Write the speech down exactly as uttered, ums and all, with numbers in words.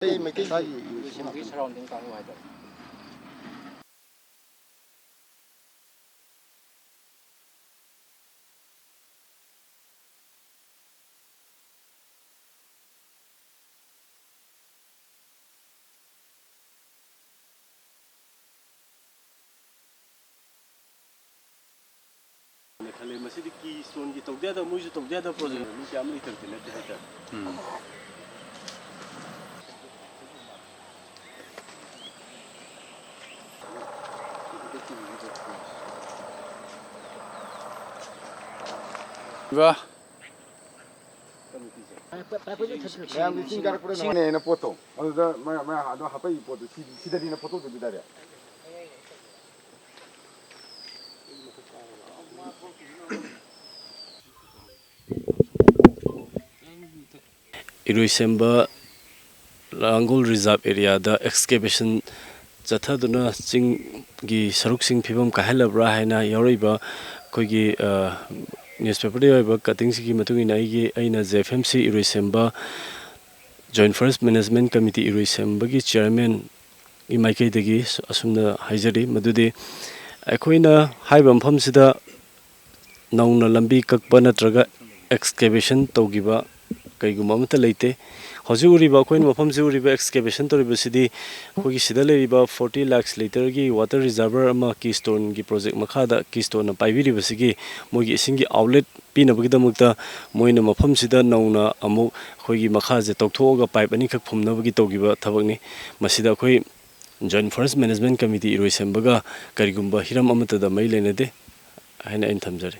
ꯑꯇꯩ ꯃꯩꯇꯩꯒꯤ ꯏꯔꯣꯏꯁꯦꯝꯕꯒꯤ ꯁꯔꯥꯎꯟꯗꯤꯡ ꯀꯥꯡꯕꯨ ꯍꯥꯏꯇꯥꯔꯦ꯫ ꯈꯜꯂꯦ꯫ ꯃꯁꯤꯗꯤ ꯀꯤ ꯁ꯭ꯇꯣꯟꯒꯤ ꯇꯧꯗ ꯌꯥꯗꯕ, ꯃꯣꯏꯁꯨ ꯇꯧꯗ ꯌꯥꯗꯕ ꯄ꯭ꯔꯣꯖꯦꯛ꯫ ꯃꯤ ꯀꯌꯥꯝ ꯂꯩꯇꯕꯗꯤ ꯅꯠꯇꯦ ꯍꯥꯏꯇꯥꯔꯦ꯫ ꯎꯝ꯫ ꯃꯌꯥꯝꯒꯤ ꯆꯤꯡ ꯀꯥꯔꯛꯄꯗ ꯅꯨꯡꯉꯥꯏꯅꯦꯅ ꯄꯣꯠꯇꯣ꯫ ꯑꯗꯨꯗ ꯃꯌꯥꯝ, ꯃꯌꯥꯝ ꯑꯗꯣ ꯍꯥꯄꯛꯏ ꯄꯣꯠꯇꯣ ꯁꯤ-, ꯁꯤꯗꯅꯤꯅ ꯐꯣꯇꯣꯗꯨꯗꯤ ꯗꯥꯏꯔꯦꯛ꯫ ꯏꯔꯣꯏꯁꯦꯝꯕ ꯂꯥꯡꯒꯣꯜ ꯔꯤꯖꯥꯔꯚ ꯑꯦꯔꯤꯌꯥꯗ ꯑꯦꯛꯁꯀꯦꯚꯦꯁꯟ ꯆꯠꯊꯗꯨꯅ ꯆꯤꯡꯒꯤ ꯁꯔꯨꯛꯁꯤꯡ ꯐꯤꯕꯝ ꯀꯥꯏꯍꯜꯂꯕ꯭ꯔꯥ ꯍꯥꯏꯅ ꯌꯥꯎꯔꯛꯏꯕ ꯑꯩꯈꯣꯏꯒꯤ, ꯑ, ꯅ꯭ꯌꯨꯁꯄꯦꯄꯔꯗ ꯌꯥꯎꯔꯤꯕ ꯀꯠꯇꯤꯡꯁꯤꯒꯤ ꯃꯇꯨꯡ ꯏꯟꯅ ꯑꯩꯒꯤ, ꯑꯩꯅ J F M C ꯏꯔꯣꯏꯁꯦꯝꯕ Joint Forest Management Committee ꯏꯔꯣꯏꯁꯦꯝꯕꯒꯤ ꯆꯤꯌꯔꯃꯦꯟꯒꯤ ꯃꯥꯏꯀꯩꯗꯒꯤ ꯑꯁꯨꯝꯅ ꯍꯥꯏꯖꯔꯤ, ꯃꯗꯨꯗꯤ ꯑꯩꯈꯣꯏꯅ ꯍꯥꯏꯔꯤꯕ ꯃꯐꯝꯁꯤꯗ ꯅꯧꯅ ꯂꯝꯕꯤ ꯀꯛꯄ ꯅꯠꯇ꯭ꯔꯒ ꯑꯦꯛꯁꯀꯦꯚꯦꯁꯟ ꯇꯧꯈꯤꯕ ꯀꯩꯒꯨꯝꯕ ꯑꯃꯠꯇ ꯂꯩꯇꯦ꯫ ꯍꯧꯖꯤꯛ ꯎꯔꯤꯕ, ꯑꯩꯈꯣꯏꯅ ꯃꯐꯝꯁꯤ ꯎꯔꯤꯕ ꯑꯦꯛꯁꯀꯦꯚꯦꯁꯟ ꯇꯧꯔꯤꯕꯁꯤꯗꯤ ꯑꯩꯈꯣꯏꯒꯤ ꯁꯤꯗ ꯂꯩꯔꯤꯕ forty lakhs ꯂꯤꯇꯔꯒꯤ ꯋꯥꯇꯔ ꯔꯤꯖꯥꯔꯚꯔ ꯑꯃ ꯀꯤꯁꯇꯣꯟꯒꯤ ꯄ꯭ꯔꯣꯖꯦꯛ ꯃꯈꯥꯗ ꯀꯤꯁꯇꯣꯟꯅ ꯄꯥꯏꯕꯤꯔꯤꯕꯁꯤꯒꯤ ꯃꯣꯏꯒꯤ ꯏꯁꯤꯡꯒꯤ ꯑꯥꯎꯠꯂꯦꯠ ꯄꯤꯅꯕꯒꯤꯗꯃꯛꯇ ꯃꯣꯏꯅ ꯃꯐꯝꯁꯤꯗ ꯅꯧꯅ ꯑꯃꯨꯛ ꯑꯩꯈꯣꯏꯒꯤ ꯃꯈꯥꯁꯦ ꯇꯧꯊꯣꯛꯑꯒ ꯄꯥꯏꯞ ꯑꯅꯤꯈꯛ ꯐꯨꯝꯅꯕꯒꯤ ꯇꯧꯈꯤꯕ ꯊꯕꯛꯅꯤ꯫ ꯃꯁꯤꯗ ꯑꯩꯈꯣꯏ Joint Forest Management Committee ꯏꯔꯣꯏꯁꯦꯝꯕꯒ ꯀꯔꯤꯒꯨꯝꯕ ꯍꯤꯔꯝ ꯑꯃꯠꯇꯗ ꯃꯔꯤ ꯂꯩꯅꯗꯦ ꯍꯥꯏꯅ ꯑꯩꯅ ꯊꯝꯖꯔꯤ꯫